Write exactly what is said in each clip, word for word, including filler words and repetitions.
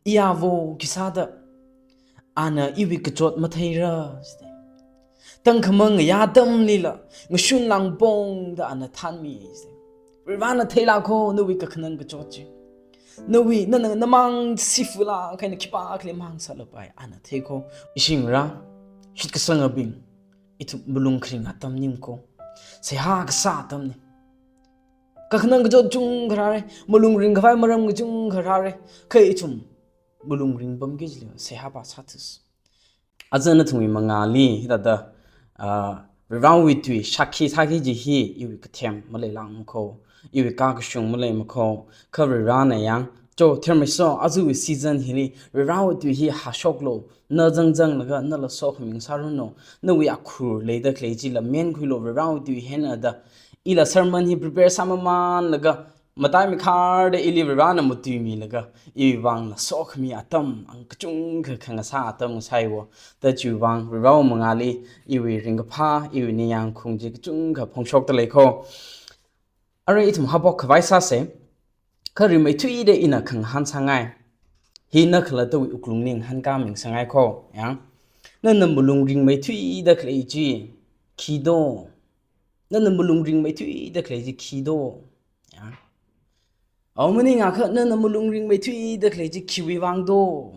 Iyavo khisāda ana iwui kachot matheira, jida. Tangkhamang ngayā atamlila, ngashun langpongda ana thanmi, jida. Varivarana theilākho nawui kakhanang kachot chi. Nawui, nana namang sifula, kha ina khipākhala mang sālapai, ana theikho. Ishi ngarā, shitkasangabing, ithum malung kharing atam maningkho. Seihā kasā atamna. Kakhanang kachot chungkha rāra, malung ringkhavai maram kachungkha rāra, kha ithum malung ringpamki jila, seihā pa sāthusa. Aja nathumwui mangāli, hithāda, ah, Varivarawui tui shākhi sāki kaji hi, iwui kathem maleilākmakho, iwui kakashung maleimakho, kha Varivarana yang, cho, thermeiso, ajawui season hili, Varivarawui tui hi hāshoklu, na zangzanglaga, nala sokhami ngasāranu, nawui akhur leida khalei chila menkhuilu, Varivarawui tui hina da, ila sermon hi prepare sāmamanlaga, matai mikharda ili Varivarana matuimilaga, iwui vangla sokhami atam, ang kachungkha khangasā atam ngasāiwo. Da chiwui vang, Varivarawui mangāli, iwui ringkaphā, iwui ningyāng khaung chi kachungkha phongshokda leikho. Arui ithum haophok khavai sāsa, kha rimeithuida ina khangahān sāngai. Hi na khalattawui wuklungli ngahānkāmi ngasangaikho, yang. Nana malung ringmeithuida khalei chi, khi do. Nana malung ringmeithuida khalei chi khi do. Ya. Awui maningakha nana malung ringmeithuida khalei chi khiwui vang do.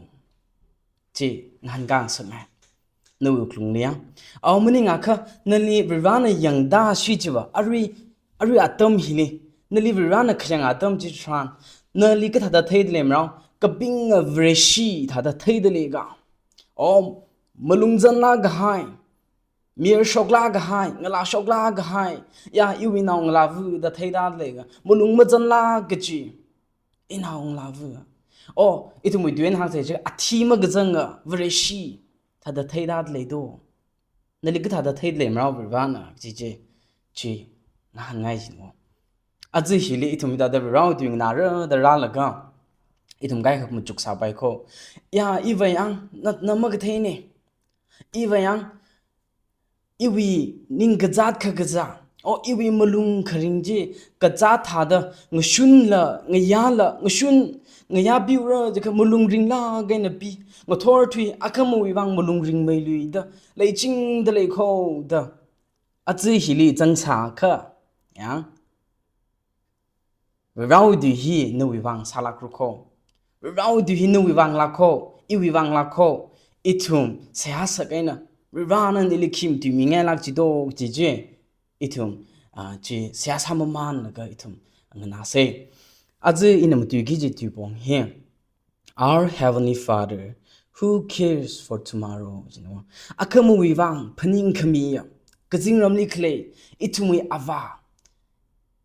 Chi ngahānkā ngasakngai. Nawui wuklungli ya. Awui maningakha nali Varivarana yangda shi chiva. Arui, arui atam hili. Nali Varivarana khayang atam chitharan. Nali kathāda theida lei marao. Kapinga Vareshi thāda theida lei ga. O, malung zanlāk kahai. Mir shoklāk kahai, ngalā shoklāk kahai, ya, iwui naongalāva da theida leiga, malung mazanlāk kaji, inao ngalāva. O, ithumwui tuina hāngsa chi, athi makazanga, Vareshi, thāda theida leido. Nali kathāda theida lei marao Varivarana, chi chi, chi, ngahānngai jino. Aja hili ithum hithāda Varivarawui tui nganāra da rālaga, ithum kaikha machuk sāpaikho. Ya, iva yang, na, na makatheina. Iva yang, iwui ning kazāt kha kazā, o iwui malung kharing chi kazāt thāda ngashunla, ngayāla, ngashun, ngayā biura, jiakha malung ringlāk eina pi, ngathor thui, akhamawui vang malung ringmeiluida, leichingda leikho da. Aja hili zangsākha, ya. Varivarawui tui hi nawui vang sālākra kho. Varivarawui tui hi nawui vang lākho, iwui vang lākho. Ithum seihā sākahaina, Varivarana nili khi matuimingailāk jido kaji chi. Ithum, ah, chi seihā sāmamanlaga ithum nganāsa. Aja ina matuiki kaji tuipong hi. Our Heavenly Father, who cares for tomorrow? Jino. Akhamawui vang phaningkhamiya, kazingramli khalei, ithumwui Avā.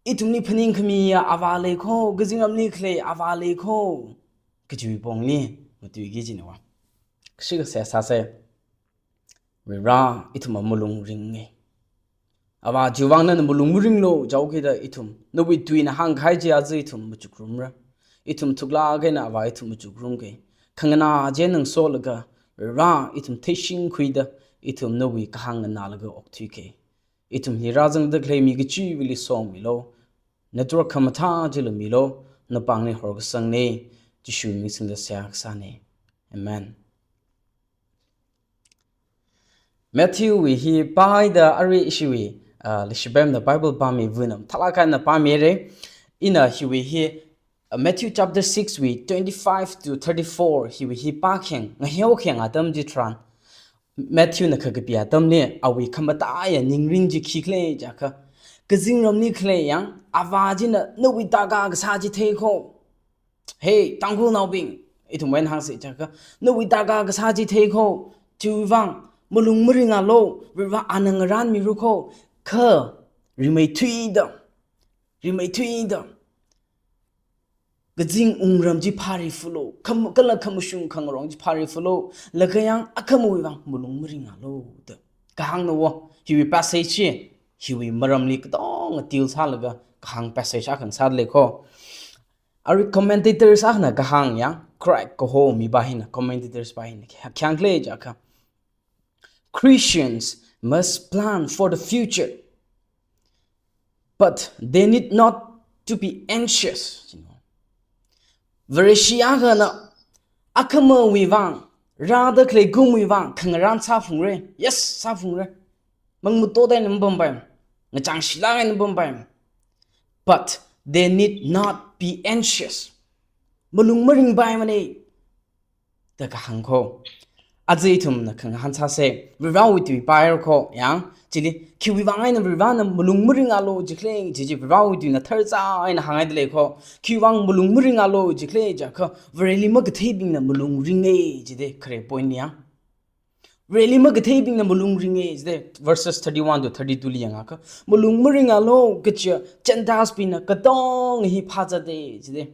Ithumli phaningkhamiya Avā leikho, kazingramli khalei Avā leikho. Kajiwui pongli matuiki jino. Kashi kasā sāsa. Varivara, ithum malung ringngai. Avā chiwui vang nana malung maringlu, jihaokida ithum, nawui tuina hāngkahai chi aja ithum machukrumra. Ithum thuklāk eina Avā ithum machukrumkei. Khanganā chi ngasolaga, Varivara, ithum theishingkhuida, ithum nawui kahāng nganālaga okthuikei. Ithumli rāzangda khalei mi kachiva̱li somilu, network khamathā chila milu, napāngli horkasangna, Jishu ming singda seihā kasāna. Amen. Matthew wui hi pāhaida arui ishiwui, ah, leishipemna Bible pāmi vunam thalakana pāmira. Ina hiwui hi, ah, Matthew chapter six wui twenty-five to thirty-four hiwui hi pākhayang, ngaheokhayang atam chitharan, Matthew na khakapi atamli awui khamataiya ningrin chi khikhala jiakha, kazingramli khalei yang, Avā china nawui taka kasā chi theikho. Hey, Tangkhulnaobing, ithumwui eina hāngsa jiakha, nawui taka kasā chi theikho, chiwui vang, malung maringalu, Varivara ana ngarānmirakho, kha, rimeithuida, rimeithuida, kazing wungram chi phārifalu, kham-, kala khamashung khangarong chi phārifalu, laga yang akhamawui vang malung maringalu da. Kahāngna wo, hiwui passage chi, hiwui maramli katonga deal sālaga, kahāng passage akha ngasāda leikho. Arui commentators akhana kahāng yang, Craig kaho mi pa hina, commentators pa hina, khayang khala jiakha, Christians must plan for the future, but they need not to be anxious. Vareshi akhana Akhamawui vang, rāda khalei kumwui vang, khangarān sāphungra. Yes, sāphungra. Mangmutoda eina mapampai. Ngachangshilāk eina mapampai. But they need not be anxious. Malung maringpaimana da kahāng kho. Aja ithumna khangahān sāsa, Varivarāwui tui pāhaira kho, yang, chili, khiwui vang eina Varivarāna malung maringalu jikhala, chi chi Varivarāwui tuina tharzā eina hānghaida lei kho. Khiwui vang malung maringalu jikhala jiakha, Vareli makatheibingna malung ringa, jida khare point li yang. Vareli makatheibingna malung ringa, jida verses thirty-one to thirty-two li yangakha, malung maringalu kaja Gentiles bingna katong hi phāzata, jida.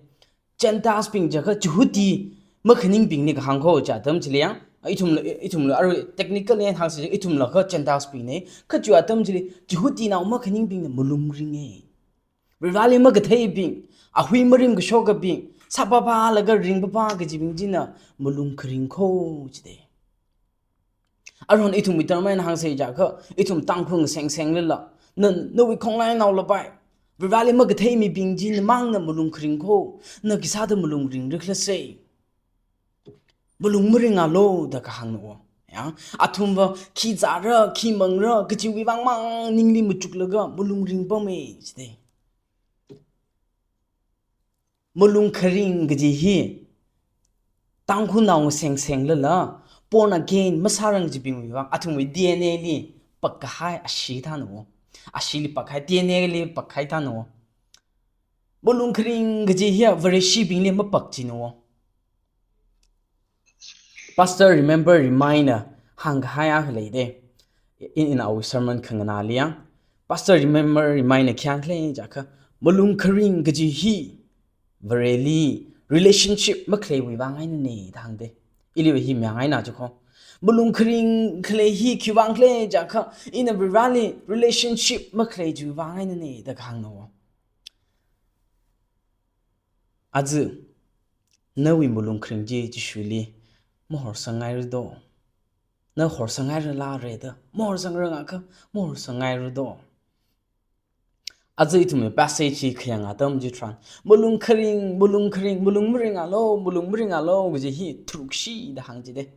Gentiles bing jiakha Jihudi makhaningbingna kahāng kho, chi atam chili yang. Ithumla, ithumla, arui technical li hāngsa, ithumla kha Gentiles bingna. Kha chi atam chili, Jihudinao makhaningbingna malung ringa. Varivarāli makatheibing, ahui marim kashokabing, sāpapalaga ringpapa kajibing china malung kharing kho, jida. Aruihon ithumwui tharmai eina hāngsa jiakha, ithum Tangkhul ngasengsenglala, na, nawui khonglai nao lapai, Varivarāli makathei mibing chi namangna malung kharing kho, na khisāda malung ringra khala sa. Malung maringalu da kahāngna wo. Ya, athumva khi zāra, khi mangra, kachiwui vang mang ningli machuklaga malung ringpama, jida. Malung kharing kaji hi, Tangkhulnao ngasengsenglala, born again masārang kajibingwui vang, athumwui D N A li pakkahai ashee thāna wo. Asheeli pakkahai, D N A li pakkahai thāna wo. Malung kharing kaji hiya Vareshibingli mapak china wo. Pastor Remember Remain na hāngkahai akha leida. In, in our sermon khanganāli yang, Pastor Remember Remain na khi hāng khala jiakha, malung kharing kaji hi Vareli relationship makhaleiwui vang einana da hāngda. Iliva hi mayang eina chi kho. Malung kharing khalei hi khiwui vang khala jiakha, ina Vareli relationship makhalei chiwui vang einana da kahāngna wo. Aja, nawui malung kharing chi Jishuli mahorsang ngaira do. Na horsang ngaira la rida, mahorsang rangakha, mahorsang ngaira do. Aja ithumwui passage chi khayang atam chitharan, malung kharing, malung kharing, malung maringalu, malung maringalu kaji hi tharukshida hāng jida.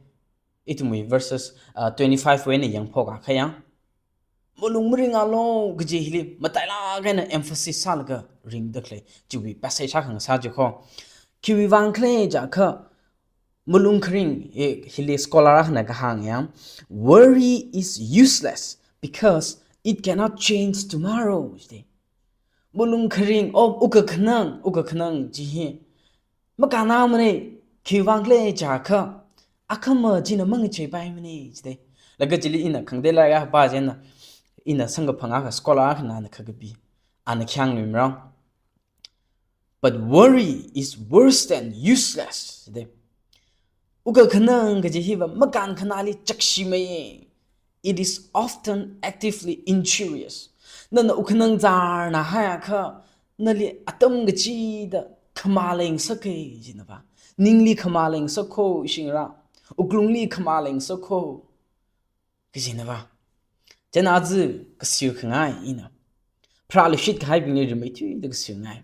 Ithumwui verses, uh, twenty-five wui eina yangphok akha yang. Malung maringalu kaji hili matailāk eina emphasis sālaga ringda khalei chiwui passage akha ngasā chi kho. Khiwui vang khala jiakha, malung kharing, eh, hili scholar akhana kahāng yang, "Worry is useless because it cannot change tomorrow," jida. Malung kharing, o, wukkhanang, wukkhanang chi hi makannāmana, khiwui vang khala jiakha, akhama china mangacheipaimana, jida. Laga chili ina khangatei lairik akha pā chieina, ina samkaphang akha scholar akhana ana khakapi, ana khi hāng luimara. "But worry is worse than useless," jida. Wukkhanang kaji hiva makān khanāli chakshimeiya. "It is often actively injurious." Nana wukkhanang zārna haiakha, nali atam kachida khamāleng sāka jinava. Ningli khamāleng sā kho, ishingra. Wuklungli khamāleng sā kho kajinava. Chieina aja kasir khangai ina, pharāluishit kahaibingli rimeithuida kasir ngai.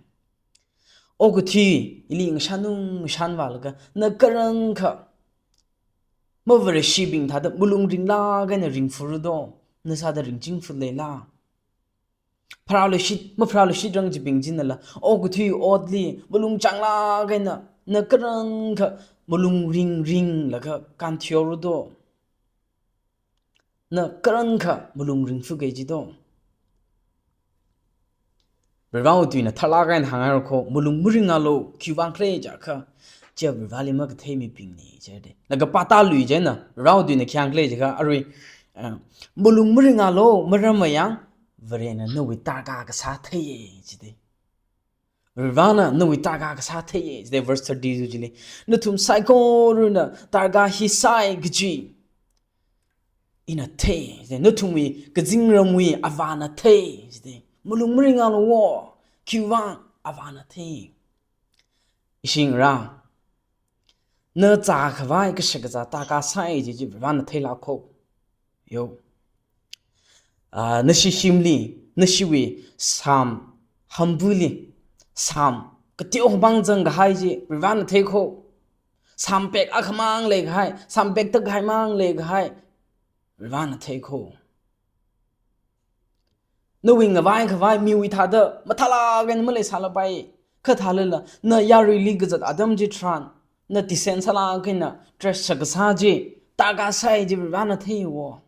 Okathui ili ngashanung ngashanvālaga, na karankha mavareshibing thāda malung ringlāk eina ringfura do, na sāda ringchingfa leila? Pharāluishit, mapharāluishit rang kajibing chinala, okathui otli malung changlāk eina, na karankha malung ringringlaga kānthiora do? Na karankha malung ringfuka ji do? Varivarāwui tuina tharlāk eina hānghaira kho, malung maringalu, khiwui vang khala jiakha, chiya Varivarāli makathei mibingna, jida. Laga pātālui chieina, Varivarāwui tuina khi hāng khala jiakha, arui, eh, malung maringalu, maramva yang, Varena nawui tarākha kasā theiya, jida. Varivarāna nawui tarākha kasā theiya, jida verse thirty-two chili. Nathum saikorana tarākha hi sāi kaji ina thei, jida, nathumwui kazingramwui Avāna thei, jida. Malung maringalu wo, khiwui vang Avāna thei. Ishingra, na zākhavai kashakazā tarākha sāi kaji chi Varivarāna theilāk kho. Yo. Ah, nashi shimli, nashiwui Psalm hambuli, Psalm kateokha mang zangkahai chi Varivarāna thei kho. Sampek akhamang leikahai, sampek takhaimang leikahai, Varivarana theikho. Nawui ngavai khavai miwui thāda mathālāk eina maleisālapai. Kha thālala, na yaruili kazat atam chitharan, na tisen sālāk eina dress shakasā chi, tarākha sāi chi Varivarana theiwo.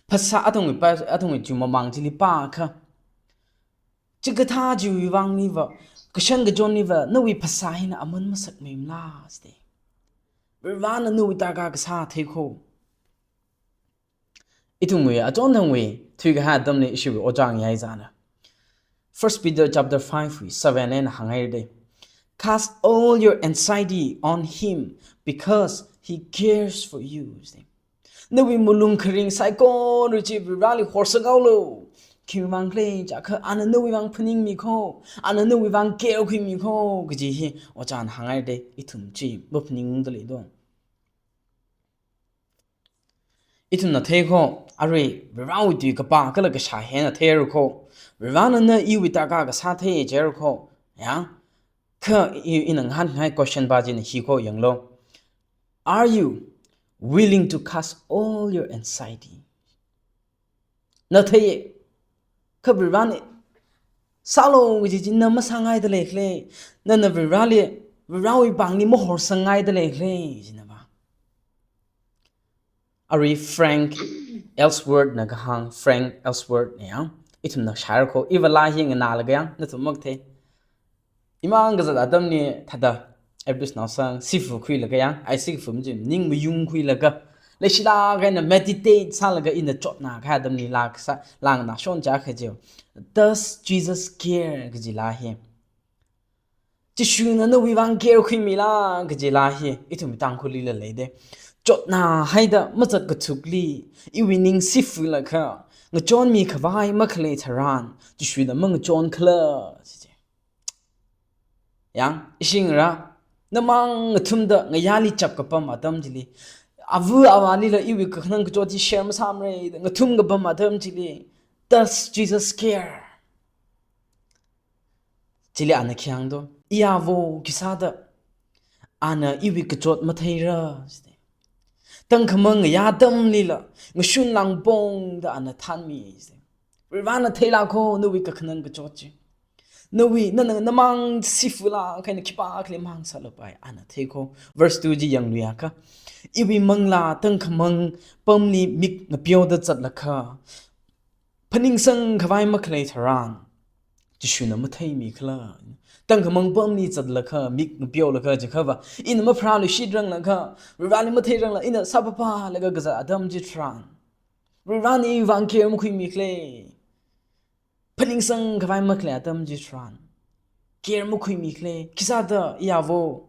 Phasā athumwui pa, athumwui chi mamang chili pākha, chikathā chiwui vangli va, kashan kachonli va, nawui phasā hina aman masakmeimala side. Varivarana nawui tarākha kasā theikho. Ithumwui achonthangwui thuikahai atamli ishiwui ojā ngayizana, First Peter chapter five wui seven eina hānghaide. "Cast all your anxiety on him because he cares for you." Nawui malung kharing saikora chi Varivarali horsakhaolu. Khiwuivang khala jiakha ana nawuivang phaningmikho, ana nawuivang care khuimikho kaji hi ojāna hānghaide, ithum chi maphaningungda leido. Ithumna theikho, arui Varivarawui tui kapā kala kashā hina theirukho. Varivarana na iwui tarākha kasā thei jihairukho. Ya? Kha i, ina ngahānngai question pa china hikho yanglu. Are you willing to cast all your anxiety? Na theiye. Kha Varivarana sālu kaji chi na masāngaida leikhala. Nana Varivarali, Varivarawui pāngli mahorsāngaida leikhala, china va. Arui Frank Ellsworth na kahāng, Frank Ellsworth na yang, ithumna shāhairukho, iva laa hi nganālaga yang, nathum makathei. Imang kazat atamli thāda, episode naosang, sifu khuilaga yang, ai sifu maji, ning mayung khuilaga, leishilāk eina meditate sālaga ina chotnā kahai atamli laa kasā, laa nganāshon jiakha chi. Does Jesus care kaji laa hi. Jishuna nawuivang care khuimila kaji laa hi, ithum Tangkhulli la leide. Chotnāhaida mazat kathukli, iwui ning sifulaga, ngachonmi khavai makhalei tharan, Jishuna mangachonkhala, sije. Yang, ishingra, namang ngathumda ngayāli chap kapam atam chili, ava avālila iwui kakhanang kachot chi share masāmara, ngathum kapam atam chili, does Jesus care? Chili ana khi hāngdo, iyavo khisāda, ana iwui kachot matheira, side. Tangkhamang ngayā atamlila, ngashun langpongda ana thanmi, side. Varivarana theilākho nawui kakhanang kachot chi. Nawui, nana namang sifulāk eina khipākhali mang sālapai, ana theikho. Verse two chi yangluiakha, iwui manglā tangkhamang pamli mik ngapeoda zatlakha, phaningsang khavai makhalei tharan, Jishuna matheimikhala. Tangkhamang pamli zatlakha, mik ngapeolaga jiakhava, ina mapharāluishitranglakha, Varivarali matheiranglakha, ina sāpapalaga kazat atam chitharan, Varivarana iwuivang care makhuimikhala. Phaningsang khavai makhalei atam chitharan, care makhuimikhala, khisāda iyavo,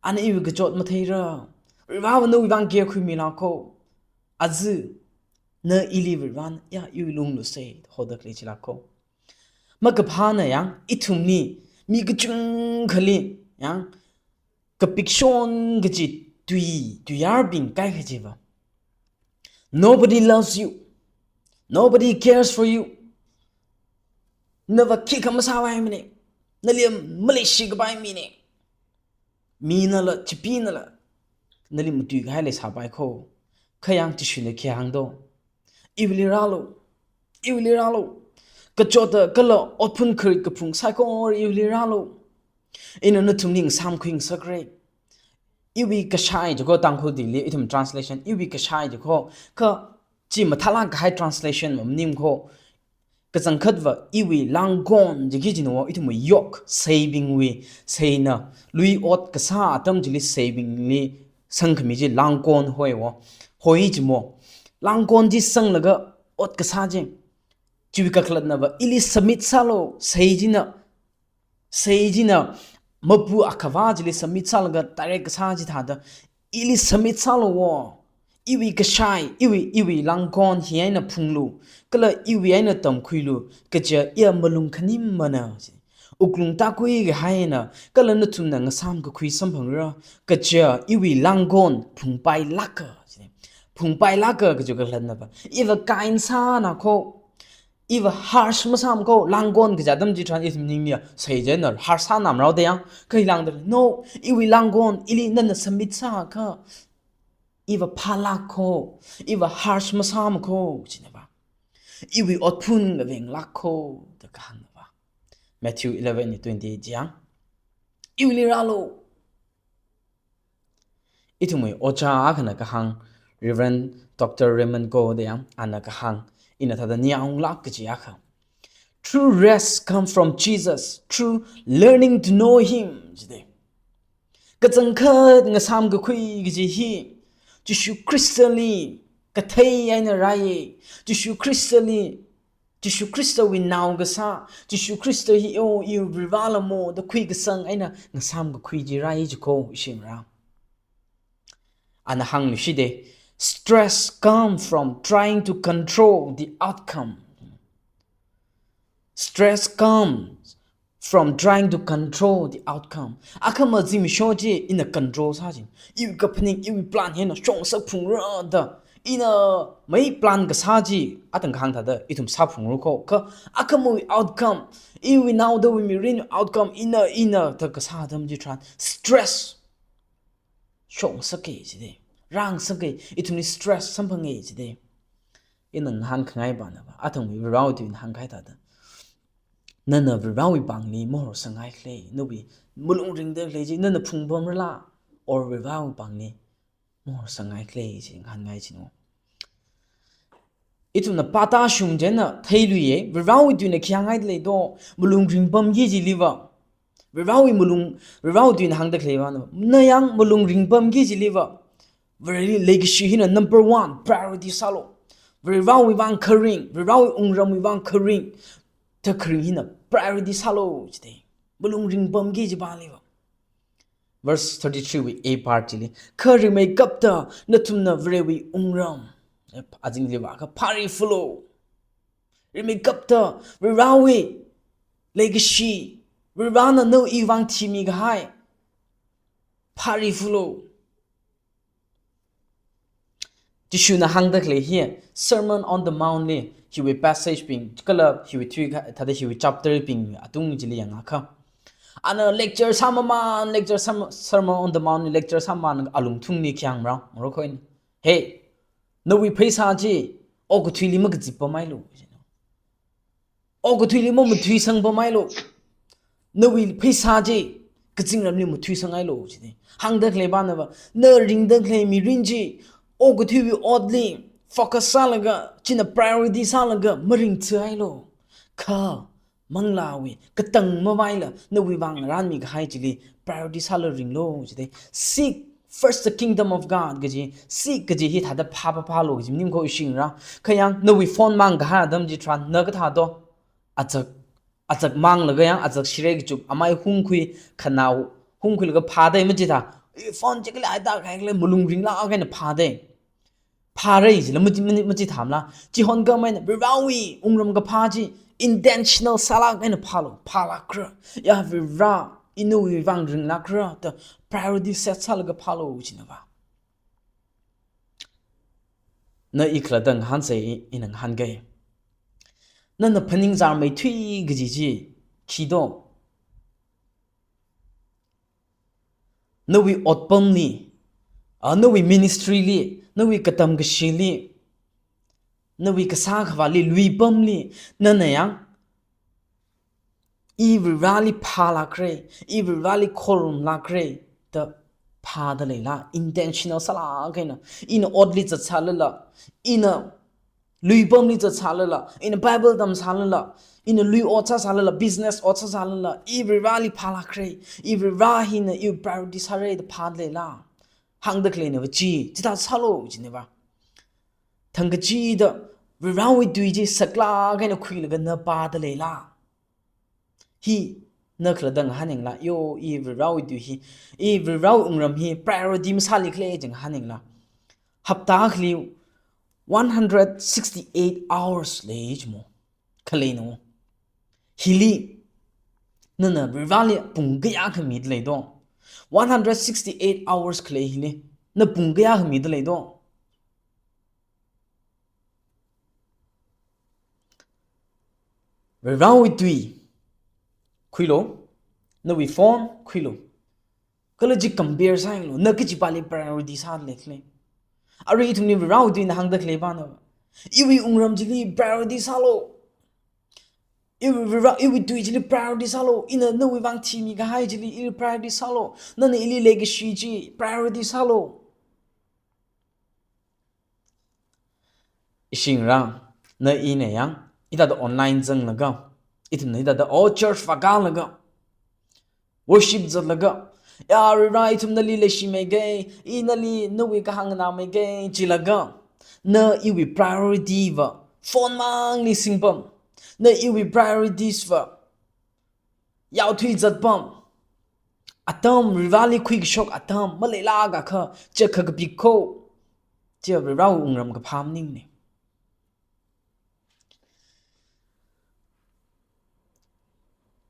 ana iwui kachot matheira, Varivarava nawuivang care khuimilākho. Aja, na ili Varivarana, ya, iwui lunglu se, hoda khalei chilākho. Makaphāna yang, ithumli, mi kachungkhali, yang, kapikshon kaji tui, tuiyārbing kai kajiva, "Nobody loves you. Nobody cares for you. Nava khikha masāpaimane. Nali maleishi kapai mine. Minala, chipinala, nali matuikahai leisāpaikho." Kha yang Jishuna khi hāngdo, "Iwuili rālu. Iwuili rālu. Kachota kala otphun kharit kaphung saikora iwuili rālu. Ina nathumli ngasāmkhuingasakra." Iwui kashai jikho, Tangkhul tuili ithum translation, iwui kashai jikho, kha chi mathālāk kahai translation maningkho. Kachangkhatva iwui langkon jiki jino, ithumwui yoke, seibingwui, seina lui ot kasā atam chili seibingli sangkhami chi langkon hoiwo. Hoi jimo. Langkon chi sanglaga ot kasā chi. Chiwui kakhalatnava, ili submit sālu, sei china, sei china mapu akhava chili submit sālaga direct kasā chithāda, ili submit sāluwo. Iwui kashai, iwui, iwui langkon hi eina phunglu, kala iwui eina tamkhuilu, kaja iya malung khanimmana. Wuklung tākhui kahaina, kala nathumna ngasāmkakhui samphangra, kaja iwui langkon phungpailāka. Phungpailāka kaja kakhalatnava, iva kain sānakho. Iva harsh masāma kho, langkon kaja atam chitharan ithum ningli, saichina harsh sānamrao da yang, kha hi langda, no, iwui langkon, ili nana submit sākha, iva phālāk kho, iva harsh masāma kho, china va. Iwui otphun ngavenglāk kho, da kahāngna va. Matthew eleven twenty-eight yang. Iwuili rālu. Ithumwui ojā akhana kahāng, Reverend Doctor Raymond Coe da yang, ana kahāng, ina thāda ningyānglāk kaji akha. True rest come from Jesus, through learning to know him, jide. Kachangkhat ngasāmkakhui kaji hi, Jishu Khristali kathei eina rāi, Jishu Khristali, Jishu Khristawui nao kasā, Jishu Khrista hi, o, i Varivarāla mo, da khuikasang eina ngasāmkakhui chi rāi jikho, ishimra. Ana hāngluishide, stress come from trying to control the outcome. Stress comes from trying to control the outcome. Akhama zimiksho chi ina control sāching. Iwui kaphaning, iwui plan hi ina shongsak phungra da. Ina mai plan kasā chi, atang kahāng thāda, ithum sāphungru kho. Kha akhamawui outcome, iwui naodawui mirin outcome, ina, ina da kasā atam chitharan, stress shongsake jide. Rāngsake, ithumli stress samphange jide. Ina ngahānkhangai pana va, athangwui Varivarāwui tuina hāngkahai thāda. Nana Varivarāwui pāngli mahorsanghaikhala, nawui malung ringda khalei chi, nana phungpamrala, or Varivarāwui pāngli mahorsanghaikhala chi ngahānngaichinu. Ithumna pātāshung chieina theiluiye, Varivarāwui tuina khi hāngngaida lei do, malung ringpamki chili va. Varivarāwui malung, Varivarāwui tuina hāngda khalei va, na yang malung ringpamki chili va. Vareli leikashi hina number one, priority sālu. Varivarāwui vang kharing, Varivarāwui wungramwui vang kharing, ta kharing hina priority sālu jide. Malung ringpamki chipāli va. Verse thirty-three wui A part chili. Kha rimeikapta nathumna Varewui wungram, eh, azingli va kha phārifalu. Rimeikapta Varivarāwui leikashi, Varivarāna nawui vang thimikahai phārifalu. Jishuna hāngda khalei hi, Sermon on the Mount li, hiwui passage bing, kala hiwui thui kha, thāda hiwui chapter bing atung chili yangakha. Ana lecture sāmamān, lecture sāma-, Sermon on the Mount li lecture sāmamān alungthungli khi hāngmara, ngarokhoina. Hey, nawui pheisā chi, okathuili makazippammeilu. Okathuili mamathuisangpammeilu. Nawui pheisā chi kazingramli mathuisanghailu jide. Hāngda khalei pana va, na ringda khalei mirin chi okathuiwui otli focus sālaga, china priority sālaga maringthuhailu. Kha manglāwui katang mavaila nawui vang rānmikahai chili priority sālaga ringlu jide. Seek first the kingdom of God kaji, seek kaji hi thāda phā phā phālu kaji maning kho ishingra. Kha yang nawui phone mangkahai atam chitharan na kathā do? Azak, azak manglaga yang, azak shire kachuk, amai hungkhui, khanao hungkhuilaga phādei machithā. I phone chi khalei aida khalei malung ringlāk eina phādei. Phāra jila machi, machi, machithāmala. Chihon khamei eina Varivarāwui wungram kaphā chi intentional sālāk eina phālu, phālākra. Ya Varivarā, i nawui vang ringlākra, da priority set sālaga phālu jina va. Na i khalatta ngahānsei, i, ina ngahānkai. Nana phaningzarmeithui kaji chi khi do? Nawui otpamli, a, nawui ministry li, nawui katam kashili, nawui kasā khavāli, luipamli, nana yang, i Varivarāli phālākra, i Varivarāli khorumlākra, da phāda leila, intentional sālāk eina, ina otli zatsālala, ina luipamli zatsālala, ina Bible tamsālala, ina lui ot sāsālala, business ot sāsālala, i Varivarāli phālākra, i Varivarā hina i priority sāra da phāda leila. Hāngda khaleina va chi, chithā sālu jina va. Thangkachida Varivarāwui tui chi saklāk eina khuilaga na pāda leila. Hi, na khalatta ngahāningla, yo, i Varivarāwui tui hi, i Varivarāwui wungram hi priority masālikhala jing ngahāningla. Hapta akhali one hundred sixty-eight hours lei jimo. Khaleina. Hili, nana Varivarāli pung kayākha mida lei do? One hundred sixty-eight hours khalei hili, na pung kayākha mida lei do? Varivarawui tui khuilu, nawui phone khuilu. Kala chi compare sāyanglu, na kachipāli priority sāda leikhala. Arui ithumli Varivarawui tuina hāngda khalei pāna, iwui wungram chili priority sālu. Iwui Varivara, iwui tui chili priority sālu. Ina nawui vang thimi kahai chili ili priority sālu. Nana ili leikashi chi priority sālu. Ishi ngarā, na ina yang, hithāda online zanglaga, ithumna hithāda, oh, church vākālaga, worship zatlaga, ya Varivara, ithum nali leishimeikei, i nali nawui kahāng nganāmeikei jilaga, na iwui priority va phone mangli singpam, na iwui priorities va yaothui zatpam, atam, Varivarali khuikashok atam maleilāk akha, chi kha kapik kho. Chi Varivarawui wungram kaphā maningmana.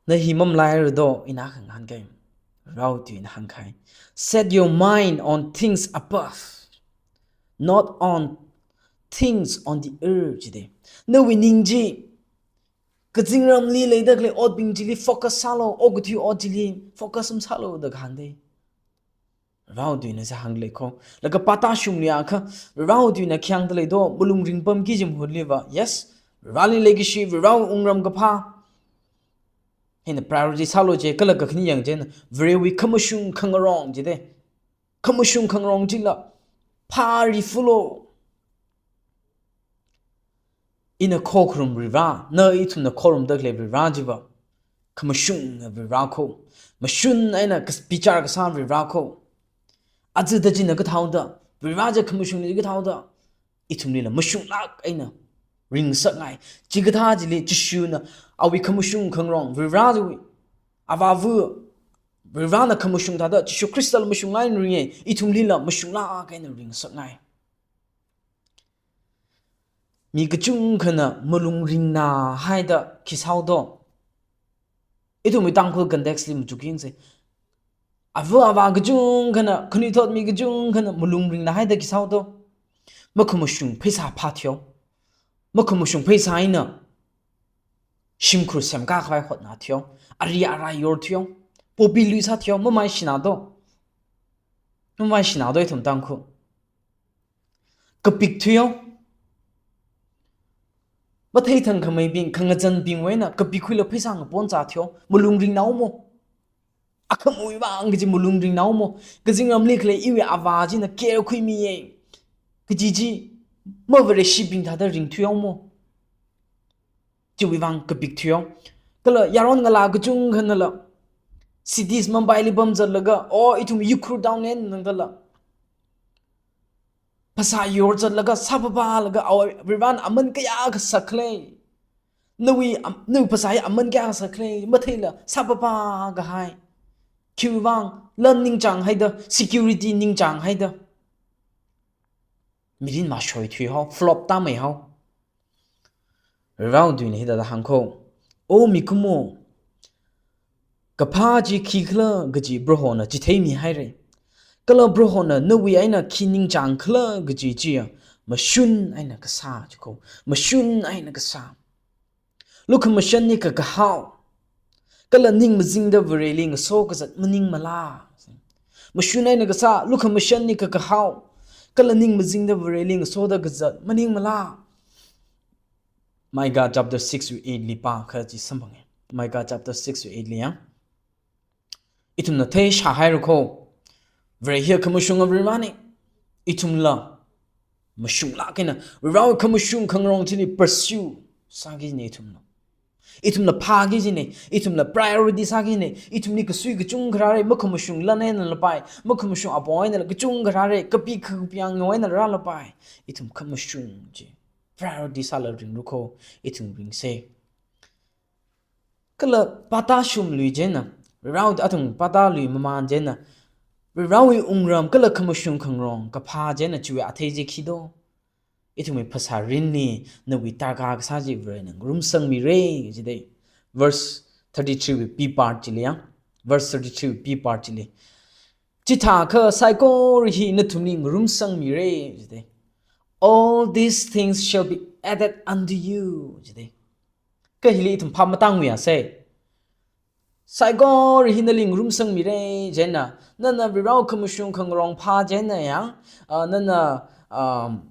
Na hi mamalaiaru do, ina hāngngaiya. Varivarawui tuina hāngkahai, set your mind on things above, not on things on the earth, jida. Nawui ning chi kazingramli leida khalei otbing chili focus sālu, okathui ot chili focus masālu da kahāngda. Varivarawui tuina chi hāngda lei kho. Laga pātāshungli akha, Varivarawui tuina khi hāngda lei do, malung ringpamki kaji mahutli va, yes, Varivarali leikashi, Varivarawui wungram kaphā, hina priority sālu je, kala kakhane yang jina, Varewui khamashung khangarong jida. Khamashung khangarong chila phāri fulu. Ina khokharum Varivara, na ithumna khorumda khalei Varivara chiva khamashunga Varivara kho. Mashun eina kas-, bichar kasā Varivara kho. Aja da china kathāoda, Varivara chi khamashungli kathāoda, ithumlila mashunglāk eina ringngasakngai. Chikathā chili Jishuna awui khamashung khangarong, Varivara chiwui, Avāva Varivarana khamashung thāda, Jishu Khristala mashunglāk eina ringa, ithumlila mashunglāk eina ringngasakngai. Mi kachungkhana malung ringnā haida khi sāo do? Ithumwui Tangkhul context li machuk yangsa. Ava avā kachungkhana, khanuithot mi kachungkhana malung ringnā haida khi sāo do? Makhamashung pheisā phā theo. Makhamashung pheisā eina shimkhur semkā khavai hotnā theo. Ari arai yor theo. Poppy lui sā theo. Mamai shinā do? Mamai shinā do ithum Tangkhul? Kapik thuiyo. Matheithang khameibing, khangazanbingwui eina kapik khuila pheisā ngapon zā thiyo. Malung ringnao mo? Akhamawui vang kaji malung ringnao mo? Kazingramli khalei iwui avā china care khuimiya kaji chi, mavareshibing thāda ringthuiyo mo? Chiwui vang kapik thuiyo. Kala yaron ngalā kachungkhanala cities Mumbai li pamzatlaga, o ithum Ukhrul town eina nangdala phasā yorzatlaga sāpapalaga, awui Varivarana aman kayākha sākhala. Nawui am-, nawui phasā hi aman kayākha sākhala matheila sāpapa kahai. Khiwui vang lan ningchāng haida, security ningchāng haida. Mirin mashoi thuihao, flop tāmeihao. Varivarawui tuina hithāda hāngkho. O mikumo, kaphā chi khikhala kaji Prohona chitheimihaira. Kala Prohona nawui eina khi ningchāngkhala kaji chiya mashun eina kasā jikho. Mashun eina kasā. Lukhamashanli kakahao, kala ning mazingda Vareli ngaso kazat maningmala? Mashun eina kasā, lukhamashanli kakahao, kala ning mazingda Vareli ngasoda kazat maningmala? Micah chapter six wui eight li pākha chi samphanga. Micah chapter six wui eight li yang. Ithumna theishāhaira kho. Vare hiya khamashunga Varena. Ithumla mashunglāk eina Varewui khamashung khangarong chili pursue sāki kajina ithumla. Ithumla phāki kajina, ithumla priority sāki kajina, ithumli kasui kachungkha rāra, makhamashung lan einala pai, makhamashung apong einala kachungkha rāra, kapi khapiang eina rāla pai. Ithum khamashung chi priority sāla ringra kho, ithum ringsa. Kala pātāshumlui china, Varewui athang pātālui mamān china, Varewui wungram kala khamashung khangarong kaphā china chiwui athei chi khi do? Ithumwui phasā rinli nawui tarākha kasā chi Varena ngarumsangmira jida. Verse thirty-three wui B part chili yang. Verse thirty-three wui B part chili. Chithākha saikora hi nathumli ngarumsangmira jida. All these things shall be added unto you jida. Kha hili ithum phap matāngmiya sei. Saikora hi nali ngarumsangmira, chieina, nana Varewui khamashung khangarong phā chieina yang, ah, nana, um,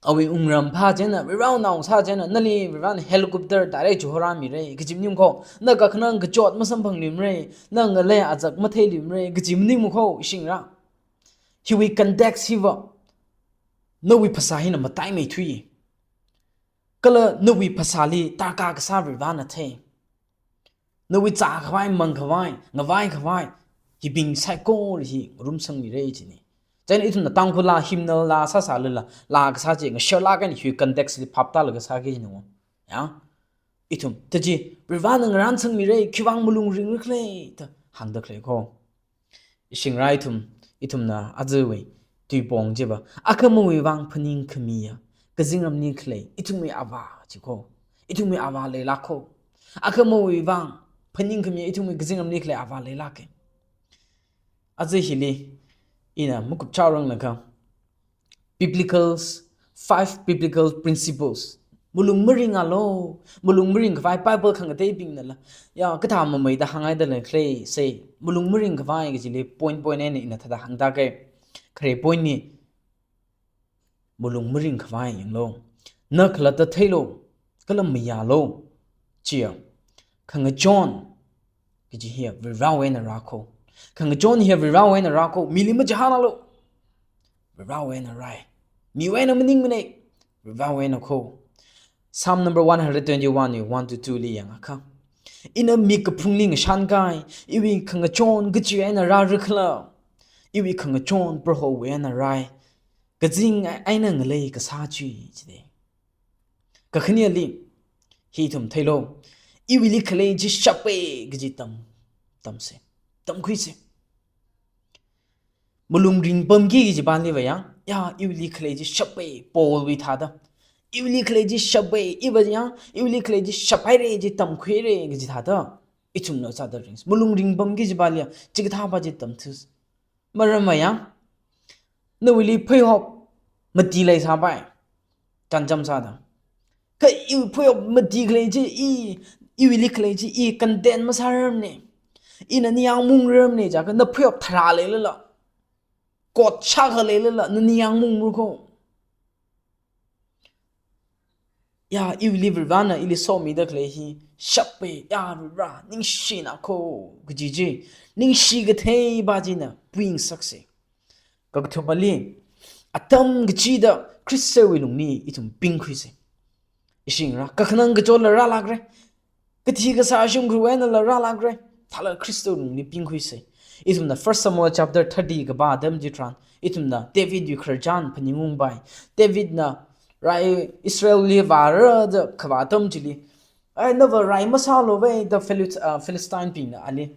awui wungram phā chieina, Varewui nao sā chieina, nali Varena helicopter direct chihorāmira, kaji maningmana kho, na kakhanang kachot masamphangluimara, na ngalei azak matheiluimara, kaji maningmana kho, ishingra. Hiwui context hiva, nawui phasā hina mataimeithui. Kala nawui phasāli tarākha kasā Varena thei. Nawui zākhavai, mangkhavai, ngavaikhavai, hibing saikora hi ngarumsangmira jina. Chieina ithumna Tangkhul laa, hymnal laa sāsālala, laa kasā chi ngasharlāk eina hiwui context li phap tālaga sāki jina. Ya? Ithum, tachi, Varena ngarānsangmira, khiwuivang malung ringrakhala, da hāngda khalei kho. Ishingra ithum, ithumna ajawui tuipong chiva, akhamawui vang phaningkhamiya kazingramli khalei ithumwui Avā chi kho. Ithumwui Avā leilāk kho. Akhamawui vang phaningkhamiya ithumwui kazingramli khalei Avā leilāka. Aja hili, ina makupchao ranglaga, biblical, five biblical principles. Malung maringalu, malung maringkhavai Bible khangateibingnala, ya, kathā mameida hānghaida leikhala sei, malung maringkhavai kajili point point eina ina thāda hāngda kei. Khare point ni, malung maringkhavai yanglu. Na khalatta theilu, kala mayālu. Chiya, khangachon kaji hiya Varewui eina rā kho. Khangachon hiya Varewui eina rā kho, mili machihānlu. Varewui eina rāi. Miwui eina maningmana, Varewui eina kho. Psalm number one hundred twenty-one wui one to two li yangakha, ina mik kaphungli ngashan kahai, iwui khangachon kachi eina rārakhala. Iwui khangachon Prohowui eina rāi. Kazing eina ngalei kasā chi, jida. Kakhaneli, hi ithum theilu, iwuili khalei chi shapa kaji tam, tamsa, tamkhuisa. Malung ringpamki kaji pāli va yang, ya, iwuili khalei chi shapa, Paulwui thāda. Iwuili khalei chi shapa, iva yang, iwuili khalei chi shaphaira, chi tamkhuira kaji thāda. Ithumna sāda ringsa. Malung ringpamki kaji pāli ya, chikathā pa chi tamthusa. Maram va yang, nawuili pheihop mati leisāpai, chānjam sāda. Kha iwui pheihop mati khalei chi i, iwuili khalei chi i content masārarmana. Ina ningyāng mungrarmana jiakha na pheihop tharā leilala, kot shākha leilala, na ningyāng mungmara kho. Ya, iwuili Varena ili somida khalei hi shapa, ya Vare, ningshina kho, kaji chi, ningshi kathei pa china puingasaksa. Kakathumali, atam kachida Khristawui lungli ithum pingkhuisa. Ishingra, kakhanang kachotla rālākra. Kathi kasā shimkhurwui einala rālākra. Thāla Khristawui lungli pingkhuisa. Ithumna First Samuel chapter thirty kapā atam chitharan, ithumna Davidwui khararchan phaningungpai. Davidna rai Israelli vāra da kavā atam chili, ai, nava rai masālu vai da Phili-, ah, Philistinebingna ali,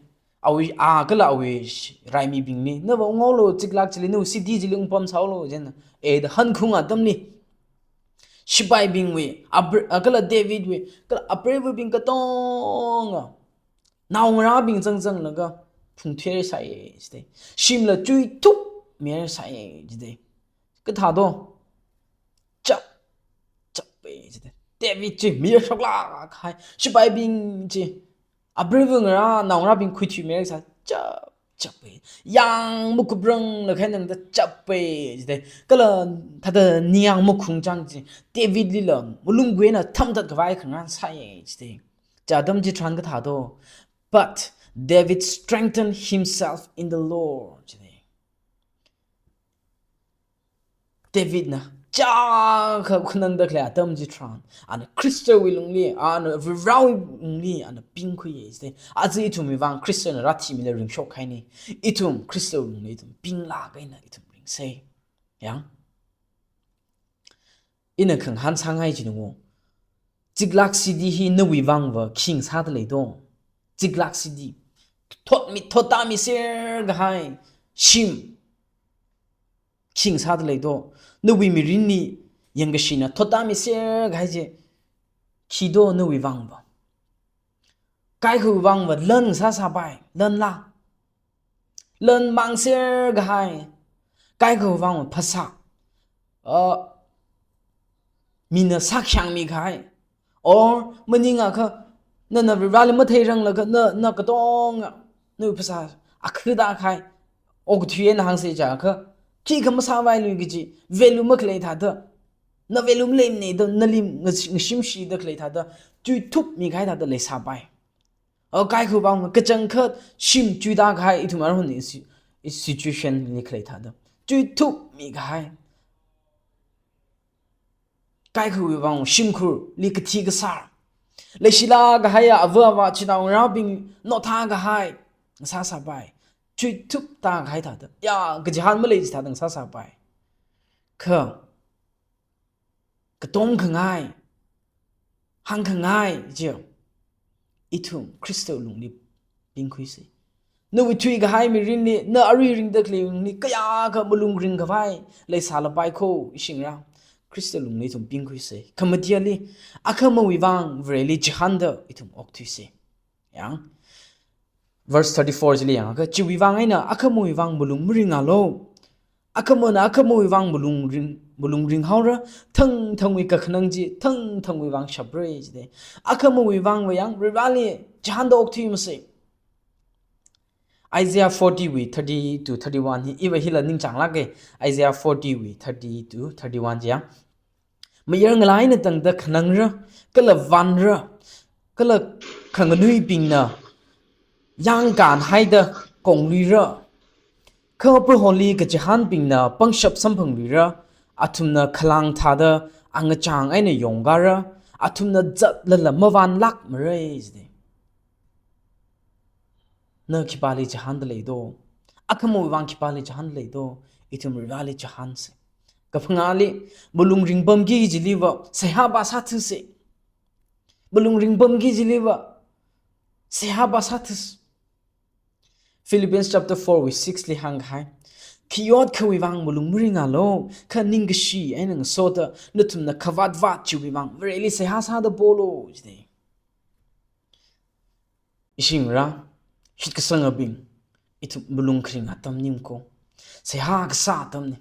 awui a kala awui sh-, raimibingli, nava unghaolu, Ziklag chili, nawui city chili ungpamsāhaolu, chieina, e da hankhaung atamli, sipaibingwui, apre-, a kala Davidwui, kala apreivabing katonga, naongarābing zangzanglaga phungthuihaisai jida. Shimla chuithup mihaisai jida. Kathādo? Chap, chapa jida. David chi mayar shoklāk kahai, sipaibing chi, apreiva ngarā, naongarābing khuithuimihaisai, chap, chapa. Yang makuprang lakhai nangda chapa jida. Kala thāda ningyāng makhungchang chi, Davidlila malung guina thamthat khavai khangarān sāi jida. Chi atam chitharan kathādo? But David strengthened himself in the Lord, jida. Davidna chākha khanangda khalei atam chitharan, ana Khristawui lungli, ana Varewui lungli, ana pingkhui jida. Aja ithumwui vang Khristana rāthimida ringshok kahaina. Ithum Khristawui lungli ithum pinglāk eina ithum ringsa. Yang? Ina khangahān sāngai chi nungo. Ziklag city hi nawui vangva khi ngasāda leido? Ziklag city, thotmi, thottāmiser kahai shim, khi ngasāda leido? Nawui mirinli yangkashina thottāmiser kahai chi khido nawui vangva? Kaikhawui vangva lan sāsāpai, lanla. Lan mangser kahai. Kaikhawui vangva phasā, uh, mina sākhayangmi kahai. Or maningakha Nana Varivarali matheiranglaga na, na katonga, nawui phasā akhada kahai okathui eina hāngsa jiakha, khikha masāvailui kaji, value makhalei thāda, na value maleimana da, nali ngashi-, ngashimshida khalei thāda, chuithupmi kahai thāda leisāpai. O kaikhawui vang kachangkhat shim chuida kahai ithum aruihon i si-, i situation li khalei thāda, chuithupmi kahai. Kaikhawui vang shimkhurli kathi kasār, leishilāk kahaiya ava avā chinaongarābing nothā kahai ngasāsāpai. Chuithuptā kahai thāda, ya, kachihān malei chithāda ngasāsāpai. Kha katomkhangai, hāngkhangai chi, ithum Khristawui lungli pingkhuisa. Nawui thuikahai mirinli, na arui ringda khalei mirinli kayākha malung ringkhavai leisālapai kho, ishingra. Khristawui lungli ithum pingkhuisa. Khamateli, akhamawui vang Vareli chihānda ithum okthuisa. Yang, verse thirty-four chili yangakha, chiwui vang eina akhamawui vang malung maringālu. Akhamana akhamawui vang malung ring, malung ringhaora, thangthangwui kakhanang chi thangthangwui vang shapra jida. Akhamawui vangva yang Varivarali chihānda okthuimasa. Isaiah forty wui thirty to thirty-one hi, iva hila ningchānglāka. Isaiah forty wui thirty to thirty-one chi yang. Mayar ngalā eina tangda khanangra, kala vanra, kala khanganuibingna yāngkānhaida kongluira. Kha Proholi kachihānbingna pangshap samphangluira, athumna khalāng thāda angachāng eina yongkara, athumna zatlala mavanlākmara jida. Na khipāli chihānda leido? Akhamawui vang khipāli chihānda leido? Ithum Varivarali chihānsa. Kaphangāli, malung ringpamki chiliva seihā vāsāthusa. Malung ringpamki chiliva seihā vāsāthusa. Philippians chapter four wui six li hāngkahai, khayotkhawui vang malung maringālu, kha ningkashi eina ngasoda nathumna khavātvāt chiwui vang Vareli seihā sāda polu jida. Ishingra, shitkasangabing, ithum malung kharing atamni kho. Seihā kasā atamna.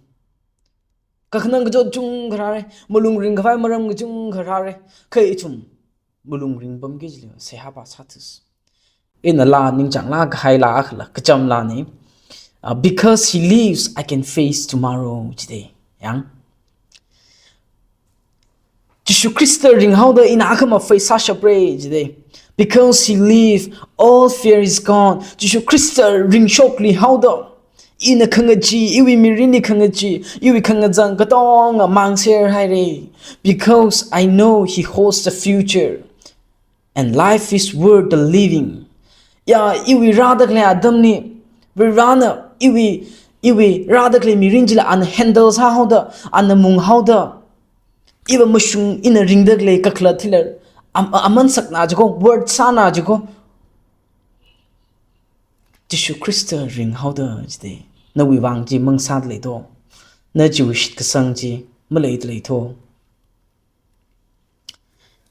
Kakhanang kachot chungkha rāra, malung ringkhavai maram kachungkha rāra. Kha ithum malung ringpamki chili seihā vāsāthusa. Ina laa ningchānglāk kahai laa akhala, kacham laana. Uh, because he lives, I can face tomorrow jida. Yang. Jishu Khrista ringhaoda ina akhama face sāshapra jida. Because he live, all fear is gone. Jishu Khrista ringshokli haoda, ina khangachee, iwui mirinli khangachee, iwui khangazan katonga māngserhaira. Because I know he holds the future. And life is worth the living. Ya, iwui rāda khalei atamli, Varivarana iwui, iwui rāda khalei mirin chila ana handle sāhaoda, ana munghaoda, iva mashung ina ringda khalei kakhalat hila am-, aman sakna jiko, worth sāna jiko. Jishu Khrista ringhaoda jida, nawui vang chi mangasāda leido? Na chiwui shitkasang chi maleida leitho?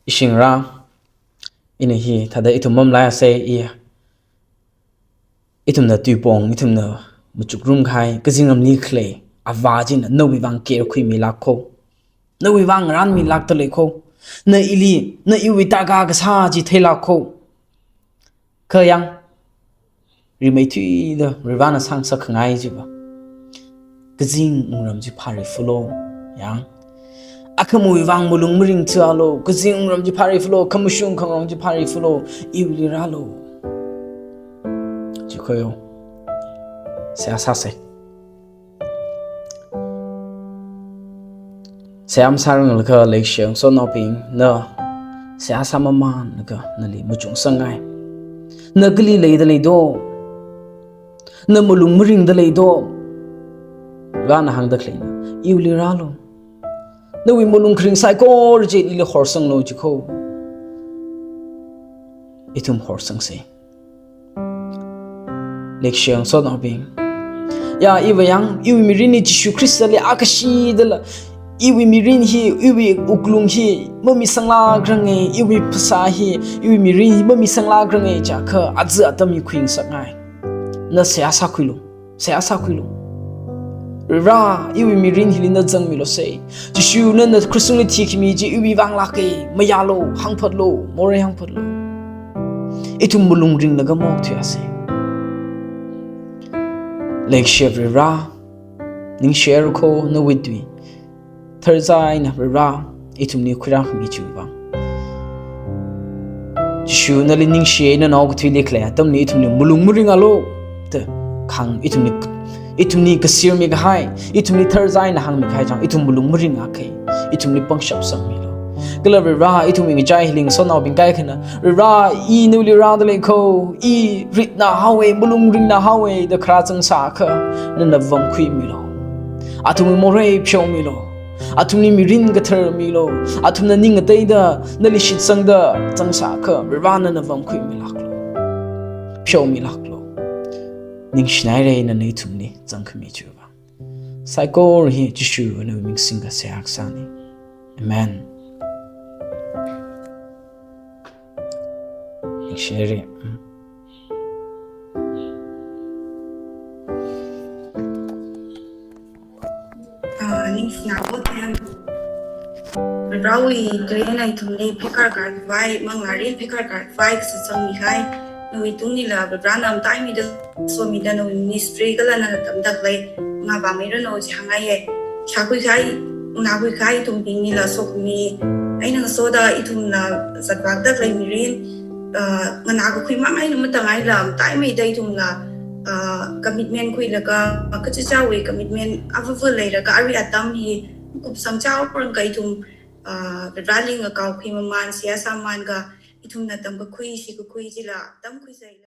Ishingra, ina hithāda ithum mamalaiasa, i, ithumna tuipong, ithumna machukrum kahai, kazingramli khalei avā china nawui vang care khuimilāk kho. Nawui vang ngarānmilākda lei kho. Na ili, na iwui tarākha kasā chi theilāk kho. Kha yang, rimeithuida Varivarana sāngasakkhangai chiva, kazing wungram chi phārifalu. Yang, akhamawui vang malung maringthualu, kazing wungram chi phārifalu, khamashung khangarong chi phārifalu, iwuili rālu. Chikhoyo, seihā sāsa. Seihā masāranglaga leishiya ngasotnaobing, na seihā sāmamānlaga nali machungsangngai. Na kali leida leido? Na malung maringda leido? Varivarana hāngda khaleina, iwuili rālu. Nawui malung kharing saikora chi ili horsanglu jiko. Ithum horsangsa. Leishiya ngasotnaobing. Ya, iva yang, iwui mirinli Jishu Khristali akashidala, iwui mirin hi, iwui wuklung hi mamisanglākranga, iwui phasā hi, iwui mirin hi mamisanglākranga jiakha aja atam hi khuingasakngai. Na seihā sākhuilu, seihā sākhuilu. Varivara, iwui mirin hili na zangmilusa. Jishu nana krushungli thikhami chi iwui vang lāka, mayālu, hāngphatlu, morei hāngphatlu. Ithum malung ringlaga maokthuiasa. Leikashi Varivara, ningshiyara kho nawui tui. Tharzai eina Varivara, ithumli khuirāmi chiwui vang. Jishu nali ningshiya, nanao kathuili khalei atamli ithumli malung maringalu da kahāng, ithumli, ithumli kasirmi kahai, ithumli tharzai eina hāngmi kahai chang, ithum malung maringa kahai, ithumli pangshap sangmilu. Kala Varivara, ithumwui ngachai hili ngasotnaobing kaikhana, Varivara, i nawuili rāda lei kho, i ritna haowa, malung ringna haowa da kharā zangsākha, nana vamkhuimilu. Athumwui morei pheomilu. Athumli mirin kathar milu. Athumna ning ngateida, nali shitsangda zangsākha, Varivara nana vamkhuimilāklu. Pheomilāklu. Ningshinaira nana ithumli zangkhami chiwui vang. Saikora hi Jishu nawui ming singda seihā kasāna. Amen. Ningshiyara. Ah, ningshina ko tiyan. Varewui tuina ithumli phikar khavai, manglārin phikar khavai kasā sangmihai. Nawui tunglila Varena mataimeida somida nawui ministry kala nana tamda khalei ngavāmeiranu chi hāngngaiya. Shākhui kahai, nganākhui kahai ithumbingnila sokhami eina ngasoda ithumna zatvāda khalei mirin, ah, nganā kakhui mang eina matangaila, mataimeida ithumla, ah, commitment khuilaga, kachichāwui commitment avāva leilaga, arui atam hi kupsang chaorangkha ithum, ah, Vareli ngakaokhui mamān, seihā sāmānga, ithumna tamkakhui, shikakhui chila tamkhuisai.